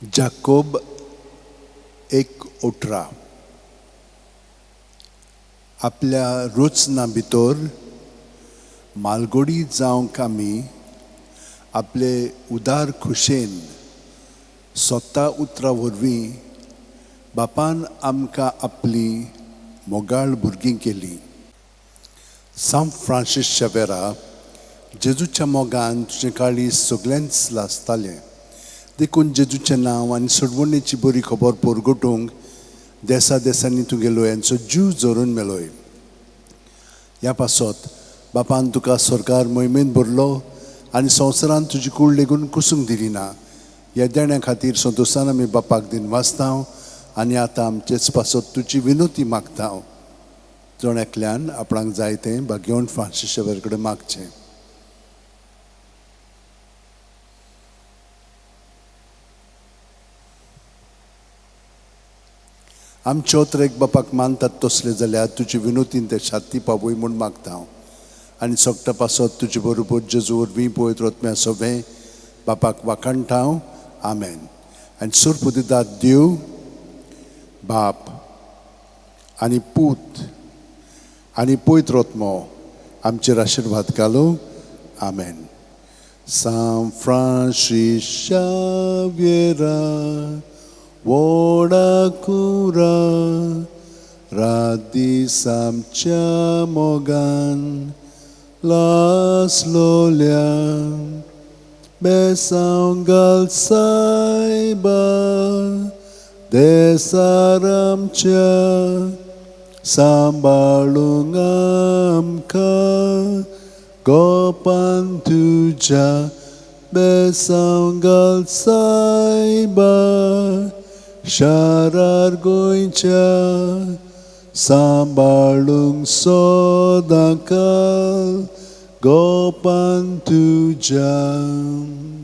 जाकोब 1:18. आपल्या रचना भितर मालगोडी जावंक आमी आपले उदार खुशेन सोता उतरां वरवीं बापान आमकां आपली मोगाळ भुरगीं केली. सांत फ्रांसीस शेवेरा, जेजूच्या मोगान तुजें काळीज सगळेंच लासतालें, देखून जेजूचें नांव आनी सोडवणेची बरी खबर परगटूंक देसा देसांनी तुगेलो यांचो जीव जोरून मेलोय. ह्या पासत बापान तुका सरकार मोहिमेन भरलो आनी संवसारान तुजी कूड लेगून कुसूंक दिली ना. ह्या देण्या खातीर संतोशान आमी बापाक दिन वाचता आनी आतां आमचेच पासत तुजी विनोती मागता. जण एकल्यान आपणाक जाय तें भाग्यवंत फ्रांसीस शेवेर कडेन मागचें. आमच्यो एक बापाक मानतात तसले जाल्यार तुजी विनोतीन ते छाती पावय म्हूण मागता हांव आनी सगटा पासत तुजे बरोबर जेजू वरवीं पवित्र आत्म्या सवें बापाक वाखाणटा हांव. आमेन. आनी सोरपुदिदाद देव बाप आनी पूत आनी पवित्र आत्मो आमचेर आशिर्वाद घालूं. आमेन. सांत फ्रांसीस शाव्येरा व्हडा कुरा रात दीस आमच्या मोगान लासलोल्या बेसांव घाल सायबा देसार आमच्या सांबाळूंक आमकां गोपान तुज्या बेसांव घाल सायबा शारार गोंयच्या सांबाळूंक सदांकाळ गोपान तुज्या.